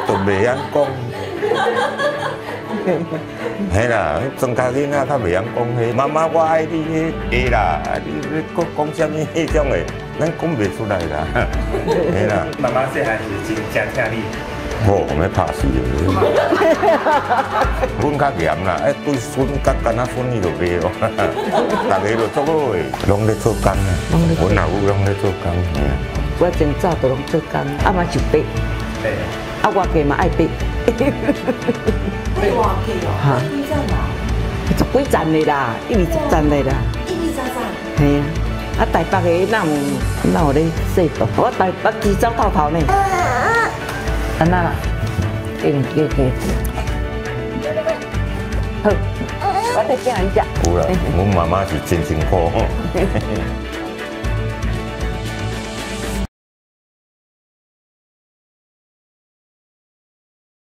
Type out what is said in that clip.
都袂曉講。嘿啦，莊跤囡仔較袂曉講彼，媽媽我愛你，彼會啦，你閣講啥物彼種的，咱講袂出來啦。嘿啦。媽媽細漢時真誠疼你。哦，欲拍死的。阮較嚴啦，欸，對孫較敢若孫伊就袂咯，逐个就足好的，攏咧做工啊。阮老母攏咧做工。我真早就攏做工，啊嘛就爬。啊，外家嘛愛爬。爬外家哦？哈？幾層啊？十幾層的啦，120層的啦。120層。嘿啊，啊台北的哪有哪有咧說度？我台北起走透透呢。按怎啦？叫叫叫。好，我綴囝予你食。有啦，阮媽媽是真辛苦。